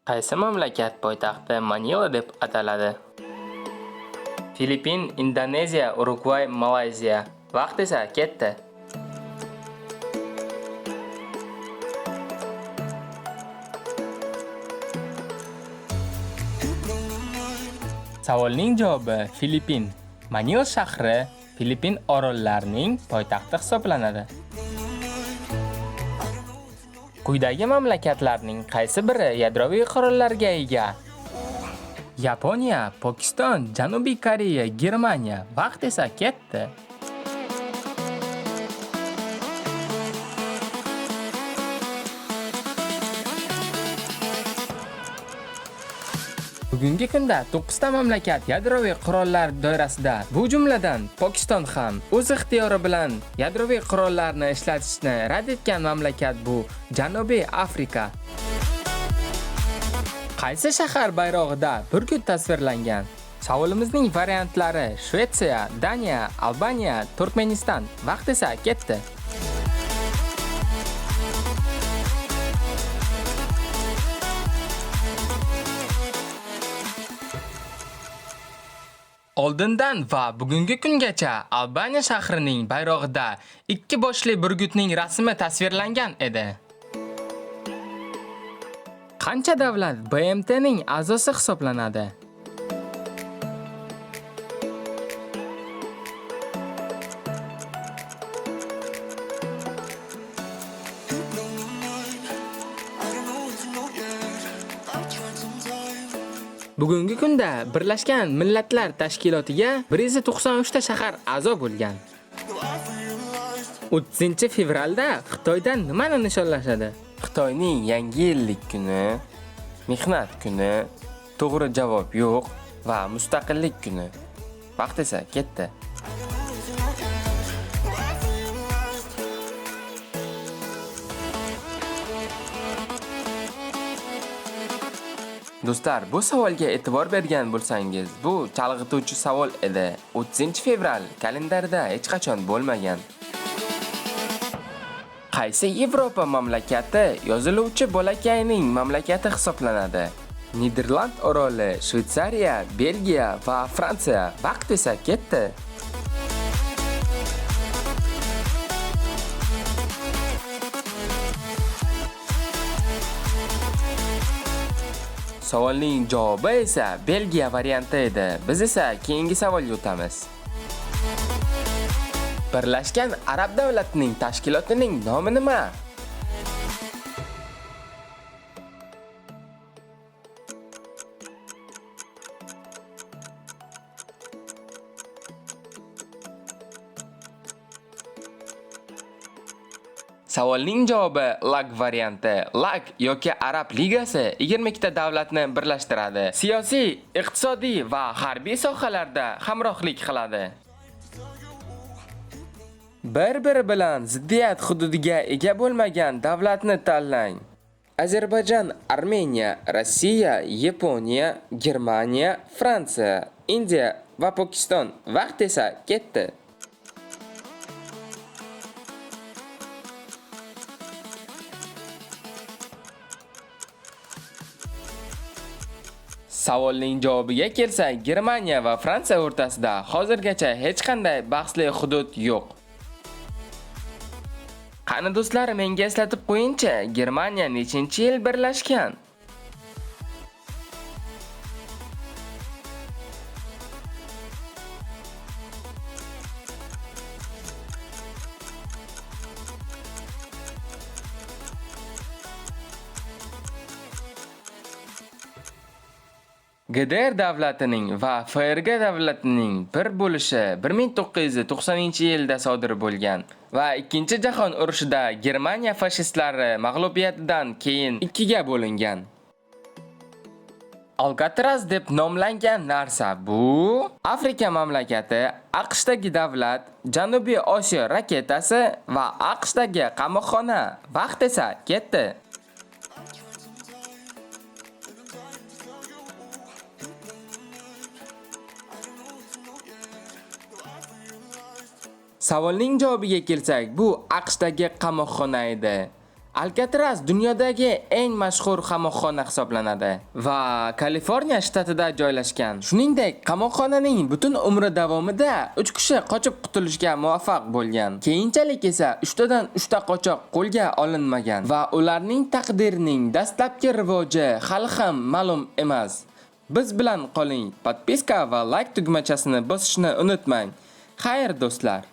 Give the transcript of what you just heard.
Qaysi mamlakat poytaxti Manila deb ataladi? Filippin, Indoneziya, Urugvay, Malayziya. Vaqt esa ketdi. Savolning javobi Filippin. Manila shahri Filippin orollarining poytaxti hisoblanadi. Quyidagi mamlakatlarning qaysi biri yadroviy qurollarga ega? Yaponiya, Pokiston, Janubiy Koreya, Germaniya. Vaqt esa ketdi. Bugungi kunda 9 ta mamlakat yadroviy qurollar doirasida, bu jumladan Pokiston ham o'z ixtiyori bilan yadroviy qurollarni ishlatishni rad etgan mamlakat bu Janubiy Afrika. Qaysi shahar bayrog'ida burgut tasvirlangan? Savolimizning variantlari Shvetsiya, Daniya, Albaniya, Turkmaniston. Vaqt esa ketdi. Oldindan va bugungi kungacha Albaniya shahrining bayrog'ida ikki boshli burgutning rasmi tasvirlangan edi. Qancha davlat BMT ning a'zosi hisoblanadi? Bugungi kunda Birlashgan Millatlar Tashkilotiga 193 ta shahar a'zo bo'lgan. 30-fevralda Xitoyda nimani nishonlashadi? Xitoyning yangi yillik kuni, mehnat kuni, to'g'ri javob yo'q va mustaqillik kuni. Vaqt esa ketdi. Do'stlar, bu savolga e'tibor bergan bo'lsangiz, bu chalg'ituvchi savol edi. 30-fevral kalendarda hech qachon bo'lmagan. Qaysi Yevropa mamlakati yoziluvchi bolakayning mamlakati hisoblanadi? Niderland oroli, Shvetsariya, Belgiya va Fransiya. Vaqt esa ketdi. Savolning javobi esa Belgiya varianti edi. Biz esa keyingi savolga o'tamiz. Birlashgan Arab davlatining tashkilotining nomi nima? Savolning javobi LAG varianti. LAG yoki Arab Ligasi 22 ta davlatni birlashtiradi. Siyosiy, iqtisodiy va harbiy sohalarda hamrohlik qiladi. Bir-biri bilan ziddiyat hududiga ega bo'lmagan davlatni tanlang. Ozarbayjon, Armeniya, Rossiya, Yaponiya, Germaniya, Fransiya, Indiya va Pokiston. Vaqt esa ketdi. Savolning javobiga kelsak, Germaniya va Fransiya o'rtasida hozirgacha hech qanday bahsli hudud yo'q. Qani do'stlar, menga eslatib qo'yingchi, Germaniya nechinchi yil birlashgan? GDR davlatining va FRG davlatining bir bo'lishi 1990-yilda sodir bo'lgan va Ikkinchi jahon urushida Germaniya fashistlari mag'lubiyatidan keyin ikkiga bo'lingan. Alkatraz deb nomlangan narsa bu Afrika mamlakati, AQShdagi davlat, Janubiy Osiyo raketasi va AQShdagi qamoqxona. Vaqt esa ketdi. Savolning javobiga kelsak, bu AQShdagi qamoqxona edi. Alkatraz dunyodagi eng mashhur qamoqxona hisoblanadi va Kaliforniya shtatida joylashgan. Shuningdek, qamoqxonaning butun umri davomida 3 kishi qochib qutulishga muvaffaq bo'lgan. Keyinchalik esa 3 tadan 3 ta qochoq qo'lga olinmagan va ularning taqdirining dastlabki rivoji hali ham ma'lum emas. Biz bilan qoling, подписка va layk tugmachasini bosishni unutmang. Xayr, do'stlar.